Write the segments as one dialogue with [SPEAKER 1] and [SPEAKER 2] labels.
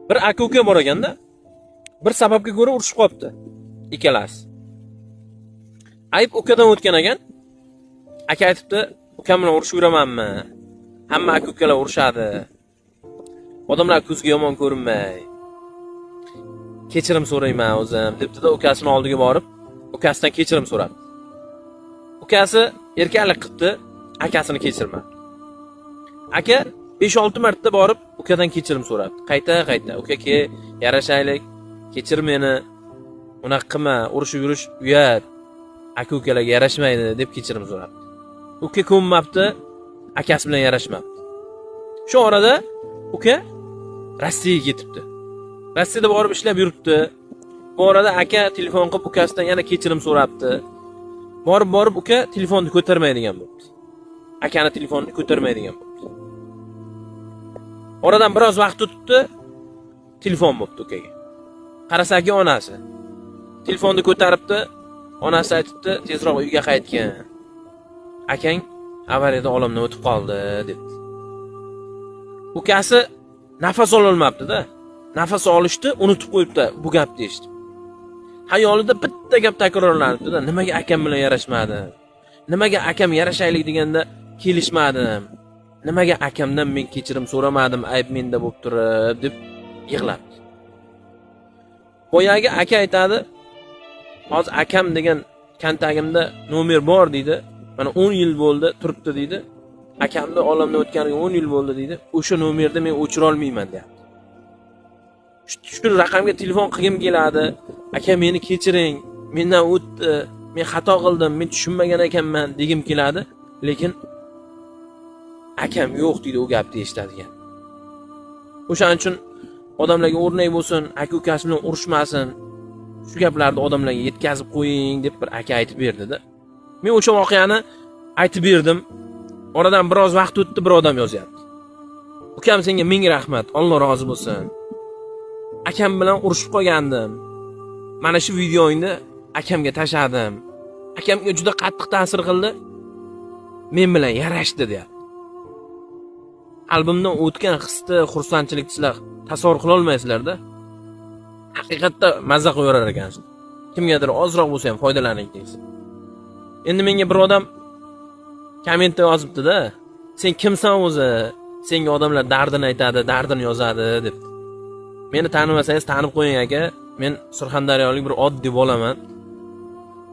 [SPEAKER 1] Bir aka uka bor ekanda, bir sababga ko'ra urushib qolibdi ikkalasi. Ayb ukadan o'tgan ekan. Aka aytibdi, ukam bilan urushib yuramanmi? Hamma aka ukalar urushadi. Odamlar ko'ziga yomon ko'rinmay. Kechirim so'rayman o'zim, debdi-da ukasini oldiga borib, ukasidan kechirim so'rabdi. Ukasi erkaklik qilibdi, akasini kechirmadi. Aka 5-6 marta borib ukadan kechirim so'rabdi. Qayta-qayta, uka ke, yarashaylik, kechir meni, unaqa qilma, urushib yurish uyat, aka ukalarga yarashmaydi deb kechirim so'rabdi. Uka ko'nmabdi, akasi bilan yarashmabdi. Shu orada uka Rossiyaga ketibdi. Rossiyada borib ishlab yuribdi. Bu orada aka telefon qilib ukasidan yana kechirim so'rabdi. Borib-borib uka telefonni ko'tarmaydigan bo'libdi. Akani telefonini ko'tarmaydigan bo'libdi. Oradan biroz vaqt o'tibdi, telefon bo'libdi ukaga. Qarasaki onasi. Telefonni ko'taribdi, onasi aytibdi, tezroq uyga qaytgin. Akang avariyada olamdan o'tib qoldi, debdi. Ukasi nafas ololmabdi-da. Nafas olishni unutib qo'yibdi bu gapni eshitib. Xayolida bitta gap takrorlanibdi-da, nimaga akam bilan yarashmadim? Nimaga akam yarashaylik deganda kelishmadim? Nimaga akamdan men kechirim so'ramadim, ayb menda bo'lib turib, deb yig'labdi. Boyagi aka aytadi, hozir akam degan kontagimda nomer bor deydi. Mana 10 yil bo'ldi, turibdi deydi. Akamni olamdan o'tganiga 10 yil bo'ldi deydi. O'sha nomerni men o'chira olmayman deyapti. Shu raqamga telefon qilgim keladi. Aka meni kechiring, mendan o'tdi, men xato qildim, men tushunmagan ekanman degim keladi, lekin akam yo'q deydi u gapni eshitadigan. O'shaning uchun odamlarga o'rnak bo'lsin, aka ukasi bilan urushmasin. Shu gaplarni odamlarga yetkazib qo'ying deb bir aka aytib berdi-da. Men o'sha voqeani aytib berdim. Oradan biroz vaqt o'tdi, bir odam yozyapti. Ukam senga ming rahmat, Alloh rozi bo'lsin. Akam bilan urushib qolgandim. Mana shu videoingni akamga tashladim. Akamga juda qattiq ta'sir qildi. Men bilan yarashdi deyapti. Qalbimdan o'tgan hisni, xursandchilikni sizlar tasavvur qila olmaysizlar-da. Haqiqatda mazza qilaverar ekansiz. Kimgadir ozroq bo'lsa ham foydalaning deysiz. Endi menga bir odam kommentda yozibdi-da, sen kimsan o'zi? Senga odamlar dardini aytadi, dardini yozadi deb. Meni tanimasangiz tanib qo'ying aka. Men Surxondaryolik bir oddiy bolaman.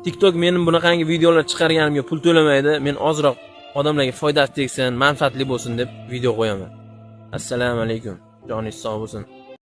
[SPEAKER 1] TikTok mening bunaqangi videolar chiqarganimga pul to'lamaydi. Men ozroq odamlarga foydasi tegsin, manfaatli bo'lsin deb video qo'yaman. Assalomu alaykum. Joningiz sog' bo'lsin.